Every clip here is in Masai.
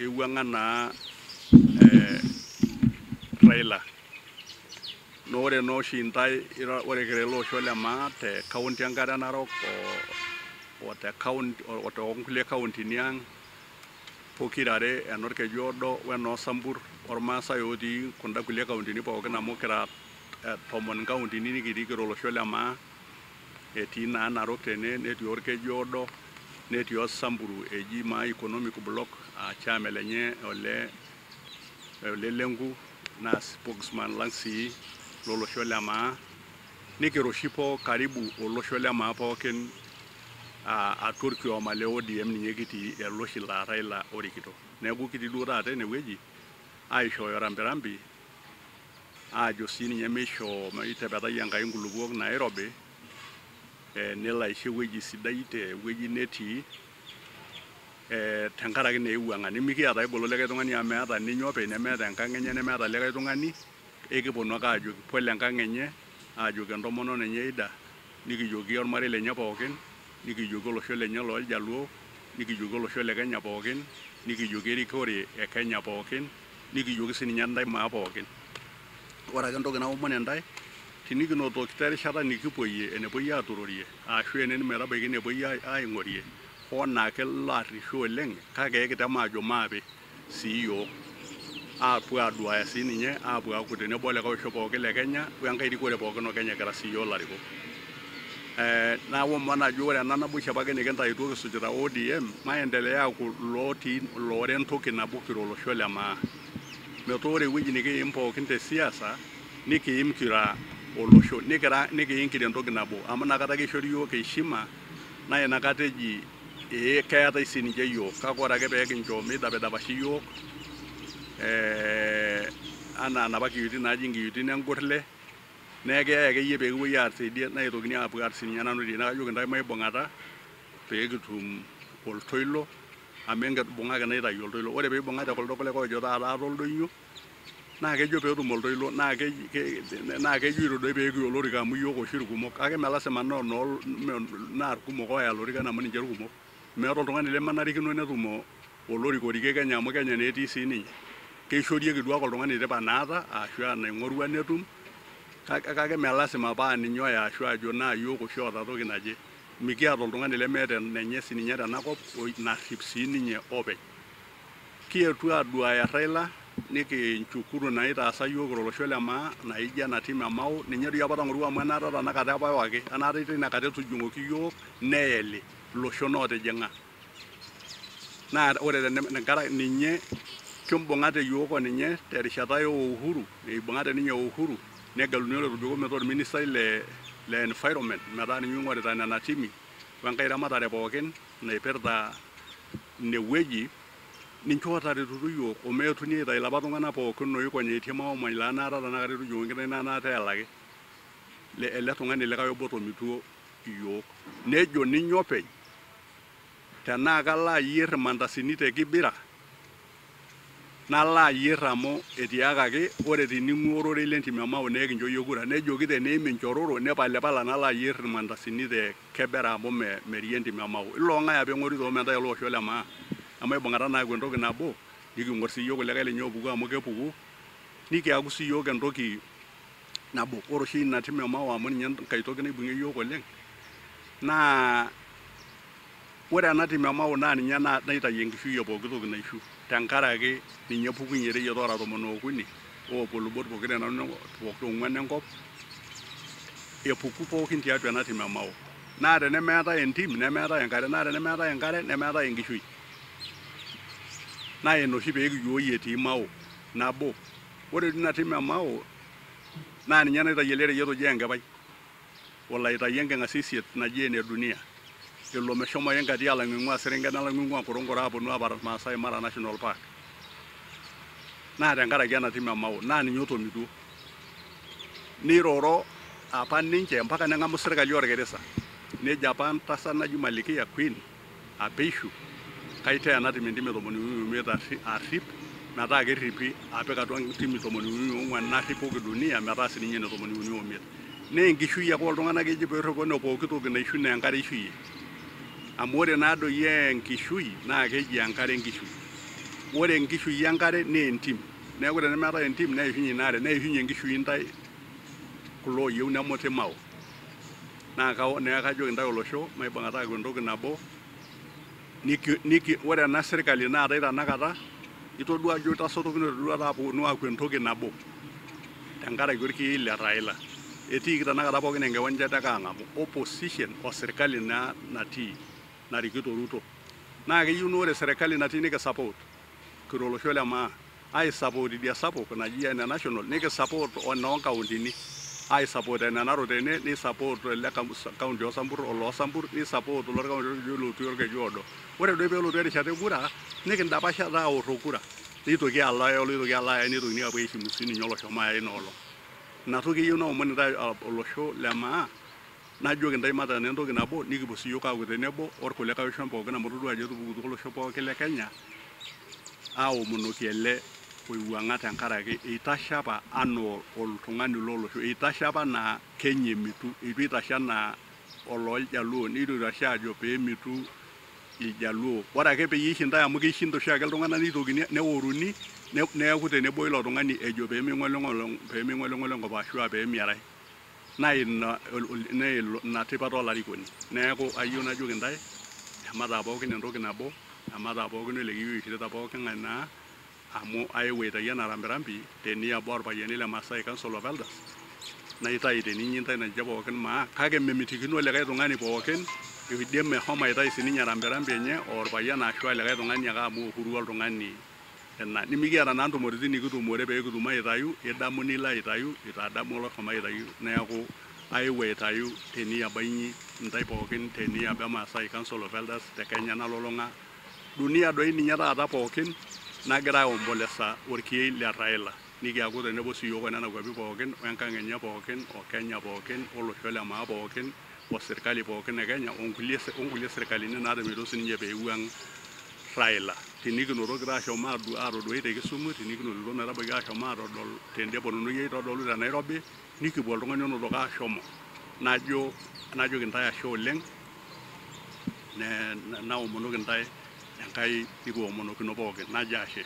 Eiwuang'a naa Raila. Naa ore naa oshi intae ore kira ele osho le maa te county enkare narok o te county o toonkulie kauntini ang' pokirare enorkeju oodo wenoosambur ormaasai otii kunda kulie kauntini pookin amu kira 10 nkauntini nikitii kira olosho le maa. Etii naa Narok tene, netii Orkeju Odo, netii Osamburu eji Maa Economic Block aa chairman lenye ole Lenku naa spokesman lang sii lolosho le maa. Nikira oshi karibu olosho le maa pookin atua orkioma le ODM ninye kitii ele oshi laa Raila orikito. Neeku kitii duo taata enewueji aishooyo rambirambi aajo siininye meishoo meitepetai Enkai nkulupuok nairobi nelo aisho ewueji sidai tewueji netii tenkaraki naa ewuang'a. Nimikiata aigolo likae tung'ani amu meeta ninye openy, nemeeta enkang' enye, nemeeta likae tung'ani, ekiponu ake aajoki pole enkang' enye, aajoki entomononi enye Ida, nikijoki ormarei lenye pookin, nikijoki olosho lenye looljaluo, nikijoki olosho le Kenya pookin, nikijoki erikore e Kenya pookin, nikijoki sininye intae maa pookin. Ore ake entoki naomon intae, tinikinotokito erishata nikipuoyie enepuoi aturorie ashu ene metabaiki enepuoi aing'orie, hoo naa kelo arrishu oleng kake ekitem aajo maape sii iyiook aapuo aduaya siininye aapuo aaku tenebo olikae osho pookin le Kenya wenkae rikore pookin o Kenya kira sii iyiook ilarikok. Naomon ajo ore ena naboisho apake nikintaituo kisujita ODM maendelea aaku ilotii iloora entoki nabo kira olosho le maa. Metaa ore ewueji nikiim pookin te siasa nikiim kira olosho, nikiim kira entoki nabo amu inakata ake eishori iyiook heshima naa inakata eji ee keetae sininche iyiook. Kake ore ake pee kincho meidapidapashi iyiook anaa inapa kiyioitin naaji inkiyioitin engurle naa ekiyai akeyie pee kipuoi aar teidie neitokini aapuo aar sininye nanu teidie. Neeku kajoki intae maibung'ata pee kitum oltoilo amu enkibung'a ake naitayu oltoilo. Ore pee ibung'ate kuldo kulikae oojo taata ate oldonyio naa kejo peetum oltoilo naa kejoito doi pee kiya olorika amu iyiook oshi irkumok kake mee lasima naa irkumok ooya ilorikan amu ninche irkumok. Meeta oltung'ani lemenarikino netum olorika orikie Kenya amu Kenya naa etii siininye. Keishorieki duake oltung'ani tipa naata ashu enaing'orua netum kake mee lasima paa ninye oya ashu ajo naa iyiook oshi oota toki naje. Mikiata oltung'ani lemeeta enenye sininye tenakop narrip siininye openy. Kietuo aduaya Raila nikinchukuru naitaasa iyiook kira olosho le maa naijo ena tim e Mau ninye doi apa otang'orua amu enaata tenakata apa ewaki enaata tinakata etujung'oki iyiook neyeli iloshon ootijing'a. Naa ore tenkaraki ninye kimbung'ate iyiook o ninye terishata e Uhuru, eibung'ate ninye o Uhuru negeluni olotobiko metaa orministai le environment metaa ninye oing'orita nena timi wenkae ramatare pookin naipirta inewueji ninche ootaretutuo iyiook omeetuni aitayu ilapa tung'anak pookin oikonyaitie maumai laa enaata tenakata etujung'okini naa enaata eelaki ele tung'ani likae obo otomituo iyiook. Nejo ninye openy tenaa kalo ayier irmandasini te Kibera nalo ayier amu etiakaki ore tining'ua ororei lentim e Mau naa ekincho iyie kura. Nejoki teneim inchororo nipalipala nalo ayier irmandasini te Kibera amu metii entim e Mau. Iloong'ae apa eng'orito omentai ele osho le maa emaibung'ata naa aaku entoki nabo niking'or sii iyiook kulikae lenye oopuku amu kepuku nikiaku sii iyiook entoki nabo. Ore oshi ina tim e Mau amu ninye enkae toki naibung'ie iyiook oleng' naa ore ena tim e Mau naa ninye naitayu enkishui e pooki toki naishu tenkaraki ninye epukunye ireyiata oora 13 oopuo ilubot pokira ong'uan enkop epuku pookin tiatua ena tim e Mau. Naa tenemeetae entim nemeetae enkare, naa tenemeetae enkare nemeetae enkishui. Naa ina oshi pee kijo oi etii Mau nabo. Ore tina tim e Mau naa ninye naitayu ele reyiet oji Enkipai olo aitayu enking'asisiet naji ene dunia elo meshomo inkati alang'u ing'ua Serengeti nelang'u ing'ua Ngorongoro aaponu aaparan Maasai Mara National Park. Naa tenkaraki ena tim e Mau naa ninye otomituo. Neiroro apa ninche mpaka neng'amu sirkali orkirisa. Nejo apa entasat naji Malikia Queen apa eishu kaitaa ena tim entimi 35 arrip metaa kerripi apik atua ntimi 34 narripoki dunia metaa sininye ene 35. Naa enkishui ake ooltung'anak eji peerripo ene pooki toki naishu naa enkare eishuyie. Amu ore naa doi enkishui naa keji enkare enkishui. Ore enkishui enkare naa entim. Neeku tenemeetae entim neishunye ina are, neishunye enkishui intae kulo oyieu nemuti Mao. Naa kajoki intae olosho maibung'ata aaku entoki nabo. Ore ena sirkali naatae tanakata itodua ajo itasotokinote duo taata aponu aaku entoki nabo tenkaraki orkiei le Raila. Etiiki tanakata pookin enkiwanja e ang'amu opposition o sirkali naa natii narikito Ruto. Naa keyieu naa ore serkali natii nikisupport kira olosho le maa aisupport idia sapuk naji ene national, nikisupport enoo nkauntini aisupport ene Narok tene, nisupport ele county oo Sambur oloo Sambur, nisupport olorkaunti oji lotii Orkeju Odo. Ore doi peelotu erishata e kura nikindapasha taa aorro kura, neitoki alo oloitoki alo aya neitokini aapuo aiheshimu sininye oloshomo aya ina olong. Ina toki ayieu naomon intae olosho le maa, najoki intae mataa entoki nabo nikipuo siyiok aaku tenebo orkulikae oshon pookin amu itodua ajo etupukutuo olosho pookin le Kenya aomonoki ele oiwuang'a tenkaraki eitashe apa anaa oltung'ani lolosho, eitashe apa anaa Kenya emitu, eitu eitashe anaa ololjaluo, neitu eitashe ajo peemitu iljaluo. Ore ake peyie ishindae amu keishinda oshiake iltung'anak neitokini neworuni neeku tenebo oilo tung'ani ejo peeming'oling'ola enkop ashua peemiarai. Naa ina tipat olarikoni. Neeku ayieu najoki intae emataa pookin entoki nabo, emataa pookin olekiyieu ishirita pookin ng'ae naa amu aewuo aitayu ena rambirambi teniaba orpayiani le Maasai Council of Elders naitayu teninyi intae ninche pookin maa kake memitikino likae tung'ani pookin oidim ahomo aitayu sininye rambirambi enye orpayian ashua likae tung'ani ake amu uhuru oltung'ani ena. Nimikiata naa ntumoritin nikitumore pee kitum aitayu, idamu nilo aitayu, itadamu oloshomo aitayu. Neeku aewuo aitayu teniaba inyi intae pookin teniaba e Maasai Council of Elders te Kenya nalulung'a dunia doi ninye taata pookin nagira aiombolesa orkiei le Raila. Nikiaku tenebo siyiok onena kuapi pookin wenkang enye pookin o Kenya pookin olosho le maa pookin o sirkali pookin e Kenya onkulie sirkalini naatemeto sininche peewuang Raila. Tinikinotoki taa ashom atoduai te Kisumu, tinikinotito metabaiki ashom atodol tende eponunui aitodolu te Nairobi, nikipuo oltung'ani onotoki ashomo. Najo najoki intae ashe oleng', naomonoki intae Enkai nikiomonokino pookin. Najo ashe.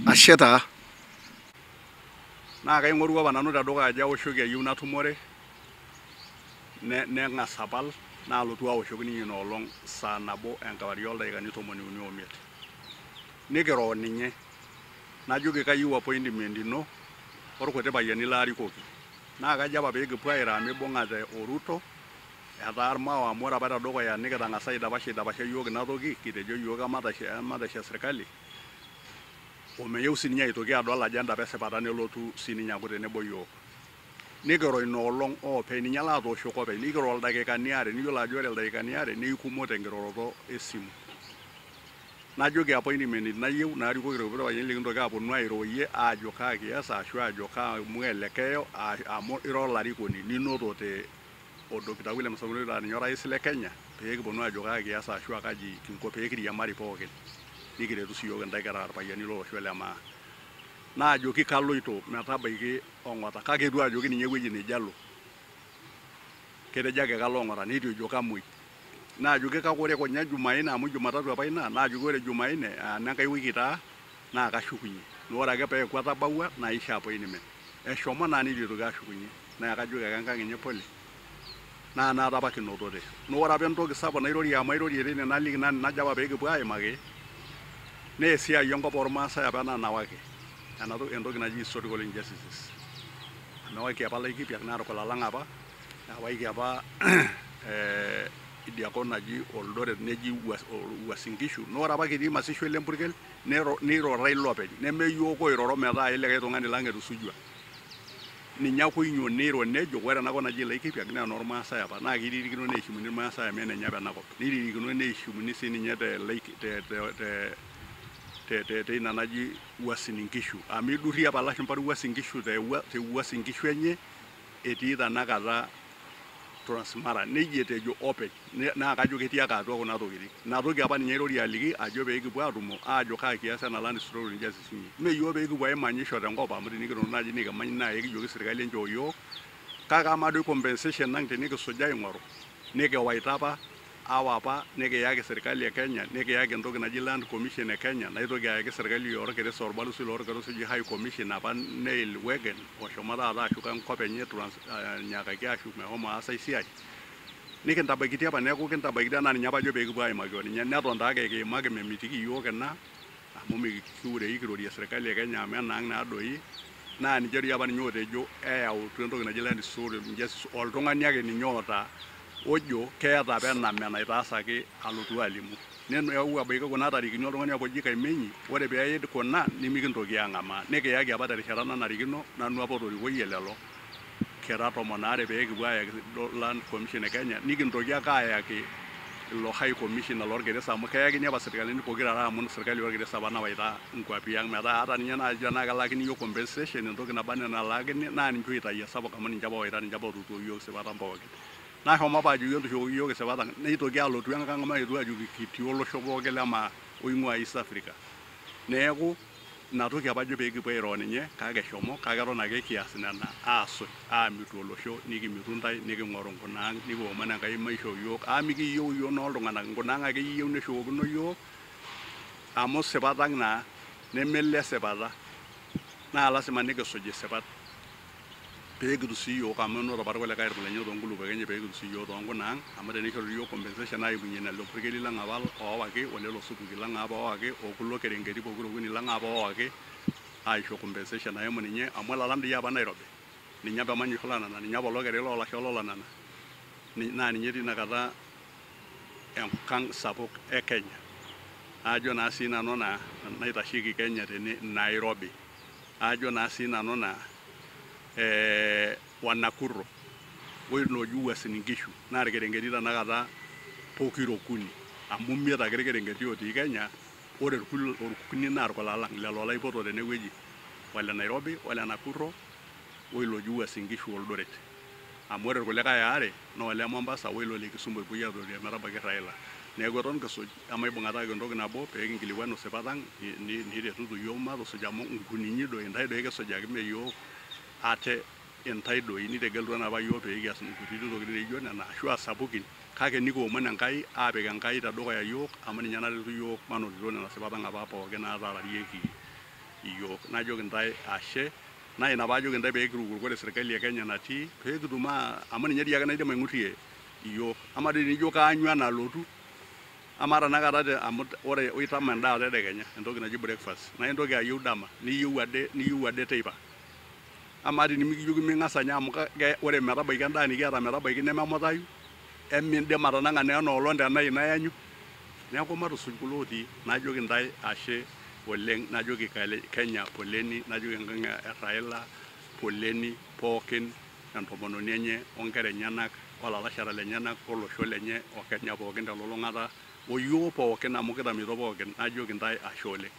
Ashe taa. Naa kaing'orua apa nanu tedukuya ajo aoshoki ayieu natumore, neng'as apal naalotu aoshoki ninye ina olong' saa nabo enkewarie oldaikani 35. Nikiro ninye, najoki kayieu appointment ino orkuti payiani laarikoki. Naa kajo apa pee kipuo airo amu ibung'ate o Ruto, etaa irmao amu ore apa tedukuya nikitang'asa aidapash aidapasha iyiook ina toki, kitejo iyiook ematashe sirkali, omeyeu sininye aitoki adol agenda apa esipata nelotu sininye aaku tenebo iyiook. Nikiro ina olong' oopeny, ninye laatooshoko openy, nikiro ildakikani aare, niyiolo ajo ore ildakikani aare neikumok tenkiroroto esimu. Najoki appointment nayieu naarikoki irkuti payiani likintoki aponu airoyie aajo kaa kias ashu aajo kaa mwelekeo amu ira olarikoni ninotote o Dr. William Samoei Ruto aa ninye orais le Kenya pee kiponu aajo kaa kias ashu kaji kinko pee kiriamari pookin nikiretu siyiok intae kira irpayiani lolosho le maa. Naajoki kaloito metabaiki ong'ota kake eitu aajoki ninye ewueji nejo alo. Ketejo ake kalo ong'ota neitu ejo kamuoi. Naajoki kake ore konya Jumanne amu Jumatatu apa ina, naajoki ore Jumanne aa enenkae wiki taa naa kashukunye. Naa ore ake peeku atabawua naisho appointment. Eshomo naa neitu eitoki ashukunye. Naa kajoki ake enkang enye pole. Naa naata apa kinotote. Naa ore apa entoki sapuk nairorie amu airorie teine naliki najo apa pee kipuo aimaki, naa esiai enkop ormaasai apa ena nawaki. Ena entoki naji historical injustices. Amu ewaki apa Laikipia naa irkula lang apa, ewaiki apa idia kop naji Eldoret neji Uasin Gishu. Naa ore apa kitii masisho ele purkel neiro Raila openy, neme iyiook oiroro metaa likae tung'ani lang etusujua. Ninye ake oinyio neiro nejo ore ena kop naji Laikipia naa enormaasai apa naa kiririkino neishimuni irmaasai amu enenye apa ena kop. Niririkino neishimuni sininye teina naji Uasin Gishu amu idurrie apa ilashumba Uasin Gishu te Uasin Gishu enye etii tanakata Transmara. Nejia etejo openy naa kajo ketii ake atua kuna tokitin. Ina toki apa ninye airorie aliki ajo pee kipuo atumo aajo kaa kias ena land historical injustice inyi. Mee iyiook pee kipuo aimanyisho tenkop amu tinikinoto naaji nikimany naa ekijoki sirkali enchoo iyiook, kake amaa doi compensation ang tinikisuj aing'oru nikiwaita apa Awa apa nikiyaki serkali e Kenya, nikiyaki entoki naji Land Commission e Kenya, naitoki ayaki serkali orkeresa orbalosi lorkeresa oji High Commission apa Neil Wegen oshomo taata ashuk enkop enye anyaakaki ashuk meshomo aas ai siai. Nikintabaikitia apa neeku kintabaikitia naa ninye apa ajo pee kipuo aimaki oninye neton taake kiimaki memitiki iyiook ina amu mikiure kirorie serkali e Kenya amu enaang naa doi naa ninche doi apa ninye otejo eyautua entoki naji land justice oltung'ani ake ninye oota ojo keeta apa ename naitaasaki alotu alimu. Neyau abaiki kuna tarikini oltung'ani apa oji Kaimenyi, ore peid kuna nimikintoki ang'amaa. Nikiyaki apa terishata nanarikino nanu apa otorikoyie lelo kira 12 pee kipuo ayaki Land Commission e Kenya, nikintoki ake ayaki ilo High Commissioner lorgeresa amu keyakini apa sirkalini pokira are amu serkali orgeresa apa nawaita nkuapi ang' metaa ata ninye naaji tenaa kelakini iyiook compensation entoki naba enaa enalaakini naa ninche oitayu esapuk amu ninche apa owaita ninche apa otutuo iyiook isipata pookin. Nashomo apa ajoki entushukoki iyiook isipata neitoki alotu enkang' mayetu ajoki kitii olosho pookin le maa oing'ua East Africa. Neeku ina toki apa ajo pee kipuo airo ninye kake eshomo kake eton ake kias nena aasuj aamitu olosho nikimitu intae niking'oru nkunaang' nikiomon Enkai maishoo iyiook amu mikiyieu iyiook naa iltung'anak nkunaang' ake kiyieu neshukokino iyiook amu sipat ang' naa nemelo esipata naa lasima nikisuj isipat pee kitum sii iyiook amu enoto apa irkulikae irkulenye toonkulupuok enye pee kitum sii iyiook toonkunaang' amu tenishori iyiook compensation aimunyie lelo purkeli lang' apa oowaki olelo supuki lang' apa oowaki okulo kerengeti pokira okuni lang' apa oowaki aisho compensation naimu ninye amu olalam doi apa Nairobi ninye apa emanyisho olanana ninye apa olokeri loolasho lolanana naa ninye etii inakata enkang' sapuk e Kenya. Ajo naa sii nanu naa naitasheki Kenya tene Nairobi. Ajo naa sii nanu naa Wanakuro ilo oji Uasin Gishu naa irkerengeti tenakata pokira okuni amu imiet ake irkerengeti otii Kenya ore okuni naa irkula lang' lelo laipoto tenewueji ole Nairobi ole Nakuro oilo oji Uasin Gishu Eldoret. Amu ore irkulikae aare naa ole Mombasa oilo le Kisumu epuoi atorie metabaiki Raila. Neeku eton kisuj emaibung'ata aaku entoki nabo pee kinkilikuanu isipat ang' niretutu iyiook matusuj amu nkuninyi doi intae doi kisujaki mee iyiook ate intae doi nitegelutua naa apa iyiook pee kias nkutiti tokitin naijo nena ashu aa sapukin kake nikiomon Enkai aapik Enkai tedukuya iyiook amu ninye naretu iyiook manotito nena sipat ang' apa pookin naataararieki iyiook. Najoki intae ashe naa ina paajoki intae pee kirukurukore serkali e Kenya natii pee kitum amu ninye dii ake naidim aing'urie iyiook. Amaa doi tenijo kaanyu enalotu amaa tenakata amu ore itama endaa tedekenya entoki naji breakfast naa intoki ayieu dama niyieu ade niyieu ade teipa. Amaa tenimikijoki ming'as anya amu ore metabaiki endaa nikiata metabaiki nememutayu emindim atanang'a naa enoolong' tenaa ina iyanyu. Neeku matusuj kulo otii najoki intae ashe oleng' najoki Kenya poleni najoki enkang' e Raila poleni pookin entomononi enye onkera enyenak olalashera lenyenak olosho lenye o Kenya pookin telulung'ata o yiok pookin amu kitameito pookin najoki intae ashe oleng'.